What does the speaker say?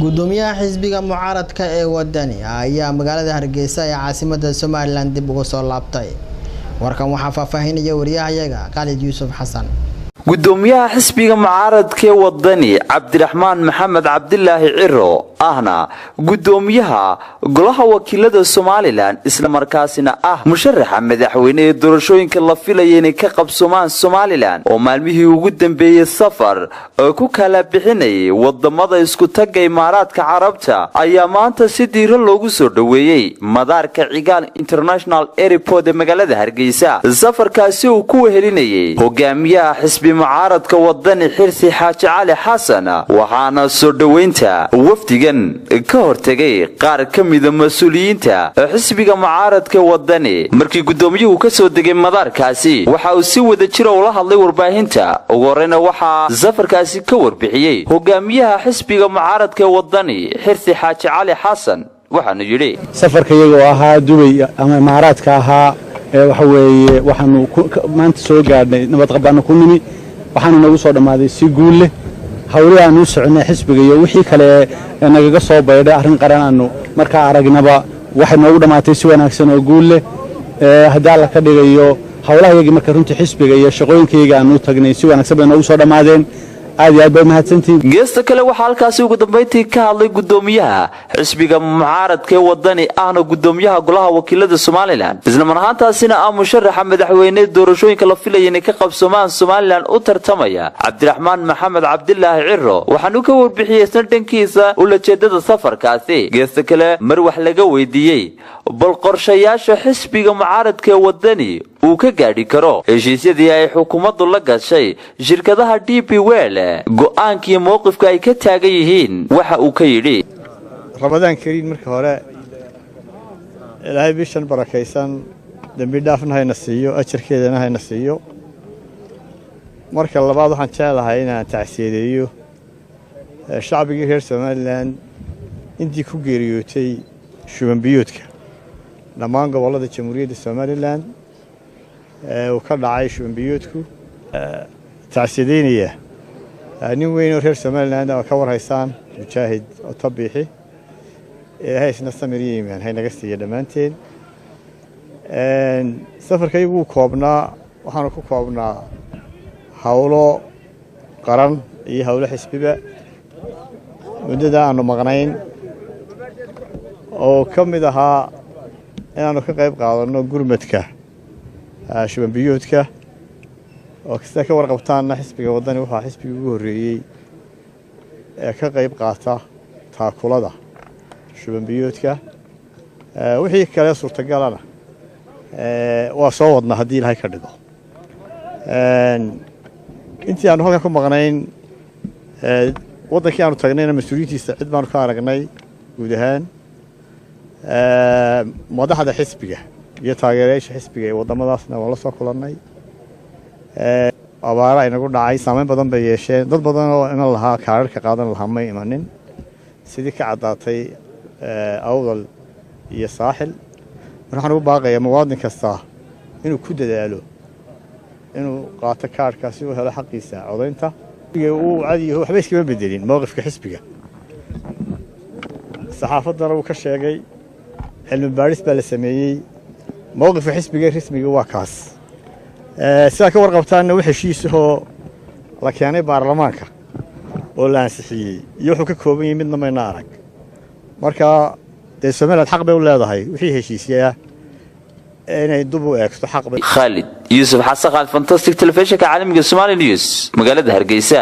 Gudoomiyaha xisbiga mucaaradka ee Wadani ayaa magaalada Hargeysa ee caasimada Somaliland dib uga soo laabtay. Warkan waxaa faahfaahinaya wariyahayaga Khalid Yuusuf Xasan. Gudoomiyaha xisbiga mucaaradkee Wadani, Cabdiraxmaan Maxamed Cabdilaahi Ciro, ahna gudoomiyaha golaha wakiilada Somalilan, islamarkaasina ah musharaxa madaxweyne ee doorashooyinka la filaya inay ka qabsoomaan Somalilan, oo maalmihii ugu dambeeyey safar oo ku kala bixinayay wadamada Iskutagga Imaaraadka Carabta, ayaa maanta si diiro loogu soo dhoweeyey madaarka Cigaal International Airport ee magaalada Hargeysa. Safarkaasi uu ku wehelinayay hogaamiyaha xisbi mucaaradka Wadani, Xirsi Xaaji Cali Xasan, waxaana soo dhoweynta wafdigan ka hortegay qaar ka mida mas-uuliyiinta xisbiga mucaaradka Wadani. Markii gudoomiyuhu ka soo degay madaarkaasi, waxa uu si wada jira ula hadlay warbaahinta. Ugu horeyna waxaa safarkaasi ka warbixiyey hogaamiyaha xisbiga mucaaradka Wadani, Xirsi Xaaji Cali Xasan, waxaanu yidhi: Safarka iyagoo ahaa Dubay ama Imaaraadka ahaa, waxa weeye waxaanu maanta soo gaadhnay nabadqabbaannu ku nimi, waxaanu nagu soo dhammaaday si guul leh. Hawlihii aanu u soconay xisbiga iyo wixii kale ee nagaga soo baydhay arrin qaran aanu markaa aragnaba, waxay noogu dhammaatay si wanaagsan oo guul leh. Haddii Alla ka dhigayo, howlaha iyagii marka runtii xisbiga iyo shaqooyinkayaga aanu u tagnay si wanaagsan bay noogu soo dhammaadeen. Aad iyo aad bay umahadsantihiin. Geesta kale, waxaa halkaasi ugu dambayntii ka hadlay gudoomiyaha xisbiga mucaaradka ee Wadani, ahna gudoomiyaha golaha wakiilada Somalilan, islamar ahaantaasina ah musharaxa madaxweyne doorashooyinka la filaya inay ka qabsoomaan Somalilan u tartamaya, Cabdiraxmaan Maxamed Cabdilaahi Ciro, waxaanu ka warbixiyey isna dhankiisa ulajeedada safarkaasi. Geesta kale, mar wax laga weydiiyey bal qorshayaasha xisbiga mucaaradka ee Wadani uu ka gaadhi karo heshiisyadii ay xukuumaddu la gashay shirkadaha DP World, go'aankii mowqifka ay ka taagan yihiin, waxa uu ka yidhi: Ramadaan kariin. Marka hore, Ilaahay bishan barakaysan dembi dhaafna hayna siiyo, ajarkeedana hayna siiyo. Marka labaad, waxaan jeclahay inaan tacsiyadeeyo shacbigii reer Somalilan intii ku geeriyootay shubanbiyoodka dhammaan gobollada Jamhuuriyadda Somalilan ee uu ka dhacay shubanbiyoodku. Tacsiyadeynaya nin weyn oo reer Somalilan oo ka warhaysaan, Mujaahid Otabiixi. Ilaahay isna samir iyo iimaan haynaga siiya dhammaanteen. Safarkaygu wuu koobnaa, waxaanu ku koobnaa howlo qaran iyo howlo xisbiba muddada aanu maqnayn, oo ka mid ahaa inaannu ka qayb qaadanno gurmadka shubanbiyoodka, oo sida ka warqabtaanna xisbiga Waddani wuxuu xisbigii ugu horreeyey ee ka qayb qaata taakulada shubanbiyoodka. Wixii kale suurtagalana waa soo wadnaa haddii Ilaahay ka dhigo. Intii aanu halkan ku maqnayn, waddankii aanu tagnayna mas-uuliyiintiisa cid baanu ka aragnay. Guud ahaan madaxda xisbiga iyo taageerayaasha xisbiga ee waddamadaasna waan la soo kulannay. Abaara inagu dhacay saameyn badan bay yeesheen. Dad badan oo iman lahaa, kaararka qaadan lahaa, may imanin, sidii ka caddaatay Awdal iyo Saaxil. Marka waxaan ugu baaqayaa muwaadin kasta inuu ku dadaalo inuu qaato kaarhka si uu helo xaqiisa codaynta. Uu cadiyaho, waxba iskama bedelin mowqifka xisbiga, saxaafaddana uu ka sheegay, cilmi baadhis baa la sameeyey. Mowqifka xisbiga rasmiga waa kaas. Sidaa ka warqabtaanna, wax heshiisahoo la keenay baarlamaanka oo la ansixiyey iyo wuxuu ka kooban yahay midna mayna arag. Marka dee Somaliland xaq bay u leedahay wixii heshiisyaa inay dub u eegto, xaq bay Khaalid Yuusuf Xasan Khaalid, Fantastic, telefishinka caalamiga Somali News, magaalada Hargeysa.